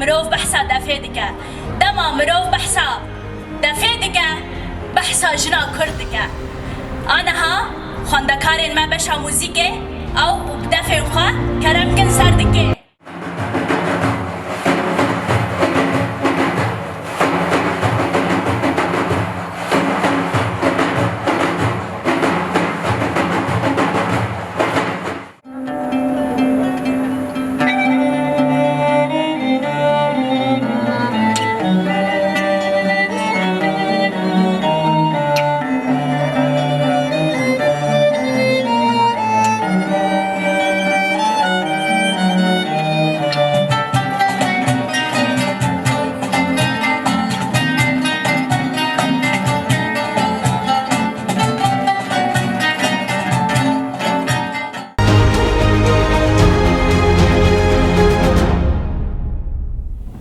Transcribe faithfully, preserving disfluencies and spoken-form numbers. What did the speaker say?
Mirov behsa defê dike. Dema mirov behsa defê dike, behsa jina Kurd dike. Aniha xwendekarên me beşa muzîkê ew bi defên xwe kerem kin ser dikê.